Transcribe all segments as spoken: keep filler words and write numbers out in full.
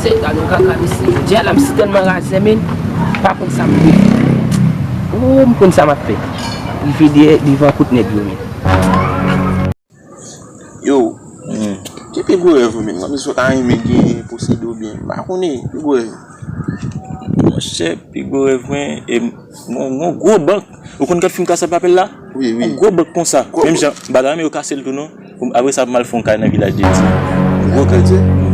Se gade yon kaka misye. Jodi a la, misye tèlman razè, men, pa konn sa m vle fè. Oh, m konn sa m ap fè. Rive dèyè, devan kot nèg yo, men. Yo, hmm, ki pi gwo rèv ou menm? Kòmsi w ta renmen gen posede oubyen, m pa konnen, pi gwo rèv ou. Monchè, pi gwo rèv mwen, e m, m, m, gwo bank. Ou konn gad fim Casa de Papel la? Wi, wi. Yon gwo bank konsa. Gwo bank. Menm jan, m pa ta renmen yo kase l tou non. Pou m, apre sa, pou m al fè yon kay nan Vilaj de Dye. Gwo kay.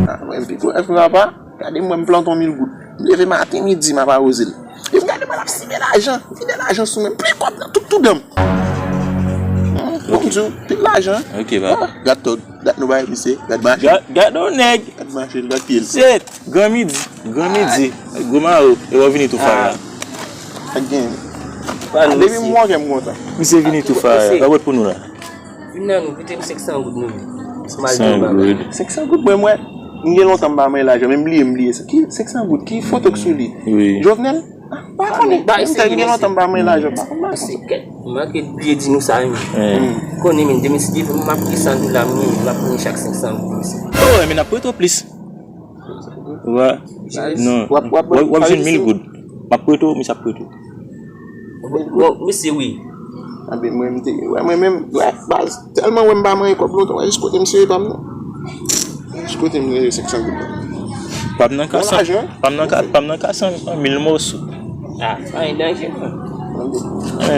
Ah, mwen, pi gwo rèv mwen, papa. Gade mwen, m plante yon mil goud. M leve maten, midi, m ap awoze l. Epi gade mwen ap simen lajan, vide lajan sou mwen, plen kòb nan tout, tout dan m. Bon, m di w, pil lajan. Ok, papa. Ah, gad tòg, gad nou bay misye, gad mache. Gad, gad yon nèg. Gad mache, gad pye l. Shit, gran midi, gran midi. Gwo mawo, e w ap vini tou faya. Ah, pa gen. Ah, depi m wè m kontan. Misye vini tou faya. Gad wòt pou nou la. Vin nan nou, kite m senk san goud nou. Senk san goud. Senk san goud mwen, mwen, m gen lontan m pa manyen lajan, men m bliye, m bliye sa. Ki senk san goud? Ki foto k sou li? Wi. Jovenel? Ah, pa konnen. Menm tèt m gen lontan m pa manyen lajan, pa konn bagay konsa. Se kèt. M manke bliye di nou sa, wi. Hmm. Konnen, men, demen si Dye vle, m ap gen san dola, m ap pran chak senk san goud, mesye. Oh, men n ap prete w plis. Wa, non. W ap, w ap, w ap, w ap jwenn mil goud. M ap prete w, misye ap prete w. Bon, bon, misye, wi. Anben, mwen, m te, wè, mwen menm, wè, baz, tèlman wè m pa manyen kòb lontan, wè, jis kote m sere pa m nan. Jis kote m sere senk san goud nan. Pa m nan ka san, pa m nan ka, pa m nan ka san mil mòso. Ah, pa gen danje, non.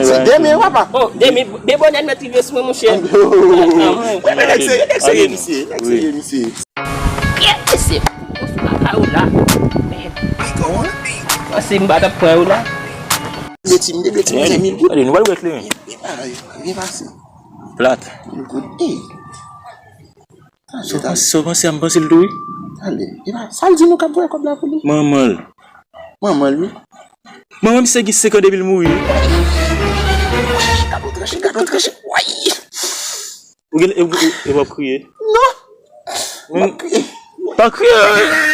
Se demen, papa. Oh, demen, de bonè nèt rive sou mwen, monchè. Wè, men nèg serye, nèg serye, misye, nèg serye, misye. Kèt mesye, ou sou lakay ou la. Panse m pa t ap pran ou la. Beti, m te beti, m te mil goud. Gade, nou pral wè kleren. Byen, byen pase. Plat. Mil goud. Ey. Sa w panse, sa w panse a m panse l tou wi. Tande, e pa, sa l di nou k ap voye kòb la pou li? Manman l. Manman l wi. Manman misye gen senk an depi l mouri. Gad yon tranche, gad yon tranche. Way! Ou gen, e, e, e w ap kriye? Non. M ap kriye. Pa kriye.